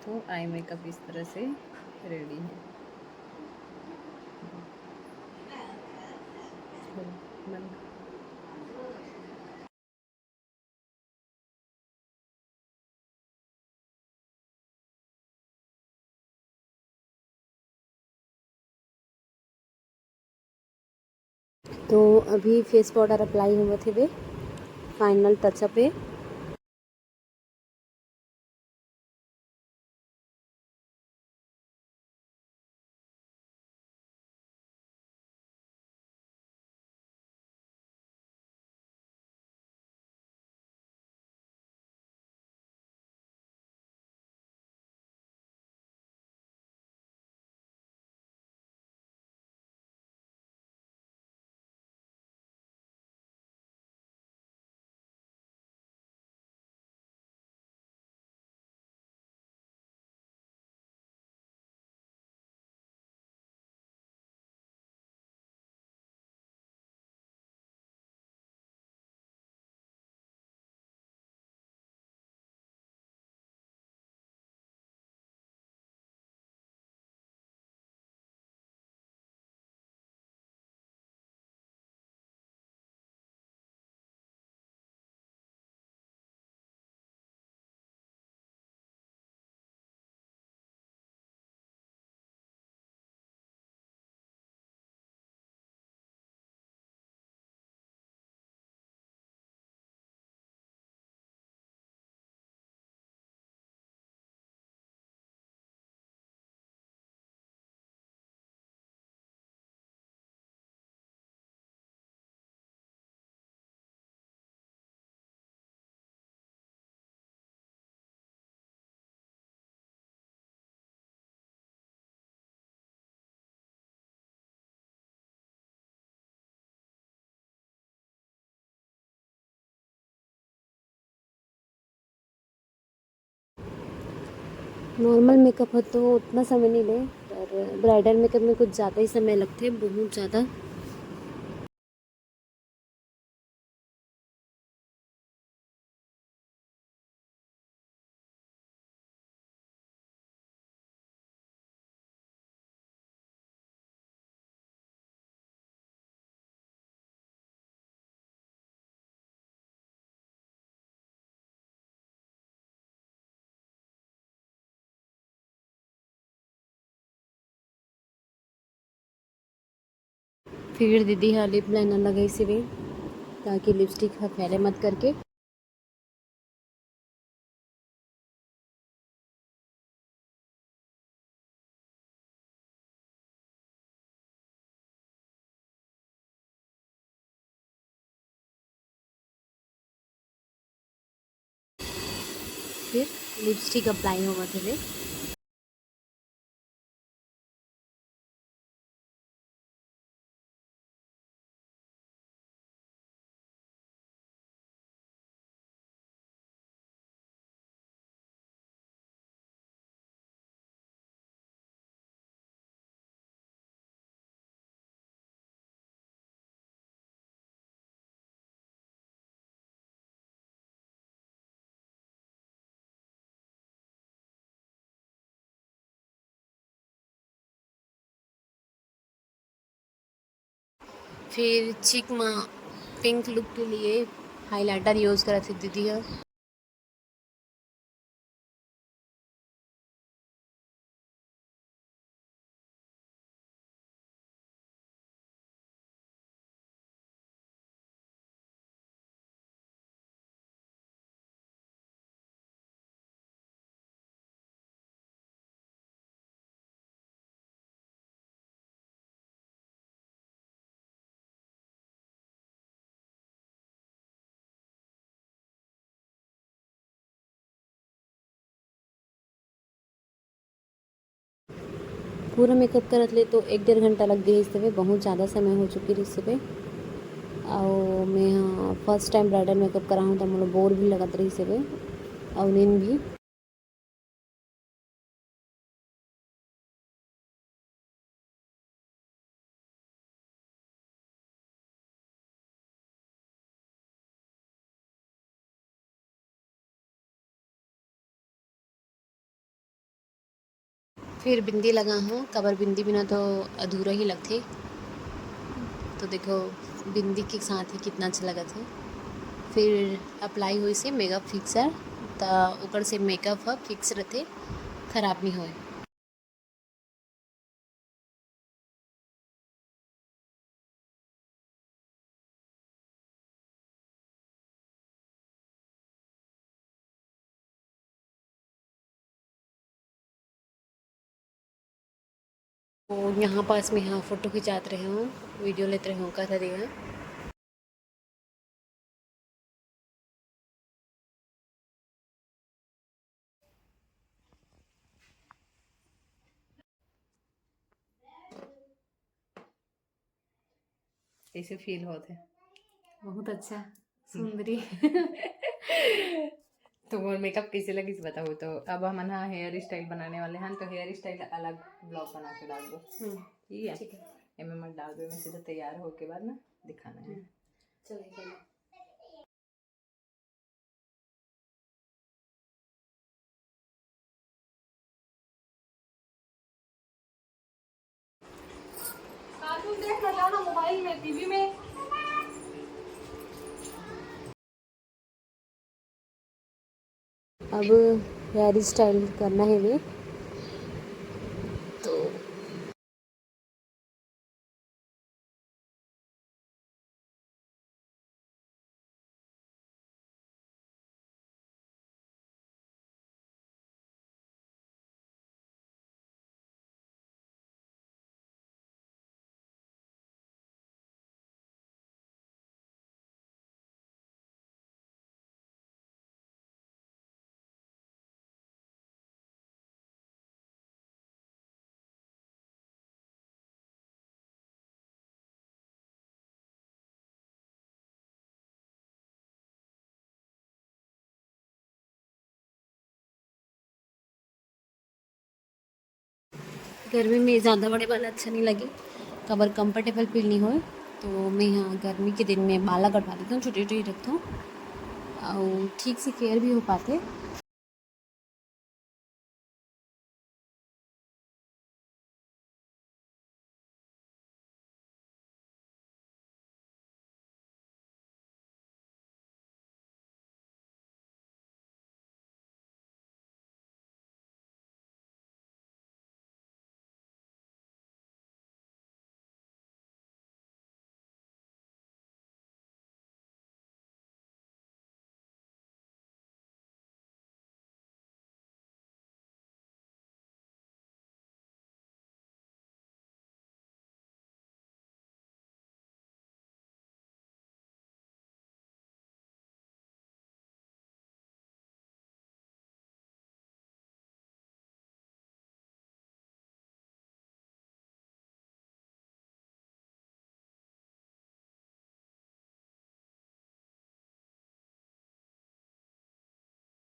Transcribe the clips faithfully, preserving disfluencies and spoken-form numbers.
तो eye makeup इस तरह से रेडी है। तो अभी फेस पाउडर अप्लाई होवत हेवे, फाइनल टचअप हे। नॉर्मल मेकअप ह तो उतना समय नहीं ले, पर ब्राइडल मेकअप में कुछ ज़्यादा ही समय लगथे, बहुत ज़्यादा। फिर दीदी ह लिप लाइनर लगाइस हवे, ताकि लिपस्टिक ह फैले मत करके। फिर लिपस्टिक अप्लाई होवत हवे। फिर चीक म पिंक लुक के लिए हाइलाइटर यूज़ करत हे दीदी ह। पूरा मेकअप करत ले तो एक डेढ़ घंटा लग गए इस समय, बहुत ज़्यादा समय हो चुकी रहिस हवे। अउ मैं ह फर्स्ट टाइम ब्राइडल मेकअप करा हूँ, तो मोला बोर भी लगत रहिस हवे अउ नींद भी। फिर बिंदी लगा हूँ, काबर बिंदी बिना तो अधूरा ही लगथे। तो देखो, बिंदी के साथ ही कितना अच्छा लगत हे। फिर अप्लाई होइसे मेकअप फिक्सर, त ओकर से मेकअप ह फिक्स रथे, खराब नहीं होए। तो यहाँ पास में, हाँ, फोटो खिंचात रहे हूँ, वीडियो लेत रहे हूँ, कथा दे हूँ। कैसे फील होत हे? बहुत अच्छा, सुंदरी। तो मोर मेकअप कैसे लगिस बताओ। तो अब हमन हा हेयर स्टाइल बनाने वाले हन, तो हेयर स्टाइल अलग ब्लॉग बना के डाल दो। हम्म, ठीक है, ठीक है। एमे मत डाल दो, मैं सीधा तैयार होके बाद ना दिखाना है। हम्म, चलो, ठीक है। कार्टून देखना जाना मोबाइल में, टीवी में। अब हेयर स्टाइल करना है वे, तो गर्मी में ज़्यादा बड़े बाल अच्छा नहीं लगे, काबर कंफर्टेबल फील नहीं होए, तो मैं यहाँ गर्मी के दिन में बाल कटवा देता हूँ, छोटे छोटे ही रखता हूँ और ठीक से केयर भी हो पाते।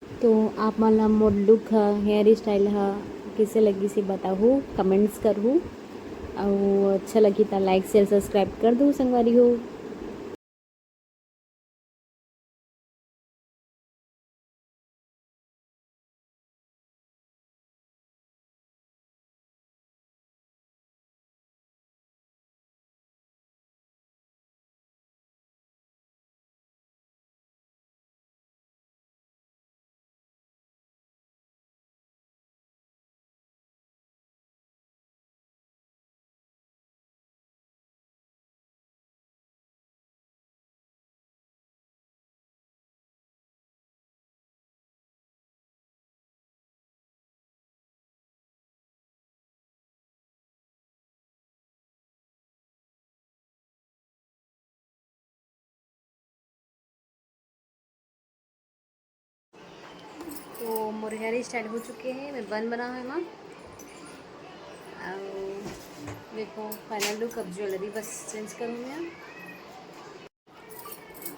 तो आप मन ला मोर लुक ह, हेयर स्टाइल ह कइसे लगिस हे बताहू, कमेंट्स करहू, अउ अच्छा लगी त लाइक, शेयर, सब्सक्राइब कर दू संगवारी हो। तो मोर हेयर स्टाइल हो चुके हे, मैं बन बना हूँ एमा। अउ देखो फाइनल लुक, अब ज्वेलरी बस चेंज करूँ मैं।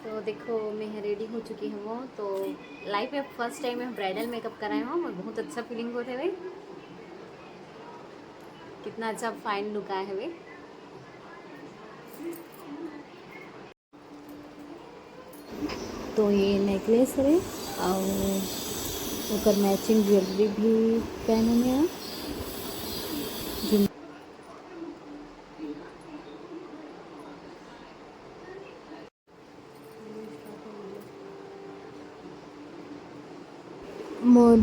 तो देखो मैं रेडी हो चुकी हूँ। तो लाइफ में फर्स्ट टाइम मैं ब्राइडल मेकअप कराए हूँ, मैं बहुत अच्छा फीलिंग होत हवे, कितना अच्छा फाइन लुक आए हवे। तो ये नेकलेस हरे अउ ओकर मैचिंग ज्वेलरी भी पहने में है।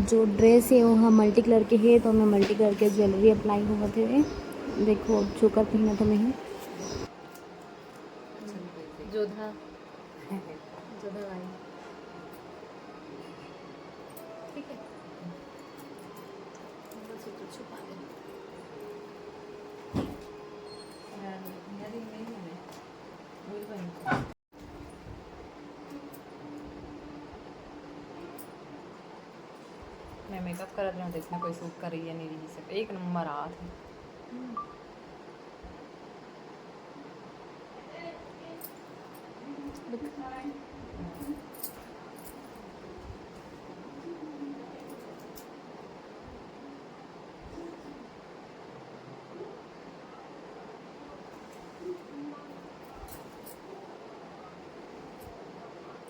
जो ड्रेस हे, वो ह मल्टी कलर के हे, तो मैं मल्टी कलर के ज्वेलरी अप्लाई होवत हे। देखो, अब चोकर पहनत हे मैं। जोधा, जोधा भाई, ठीक है, बस ये तो छुपा दे। मैं मेकअप करत रहूँ, देखना कोई सूट करही या नहीं रही, सब एक नंबर आत हे।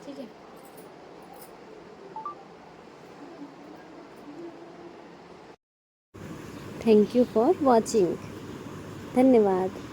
ठीक है। Thank you for watching. धन्यवाद।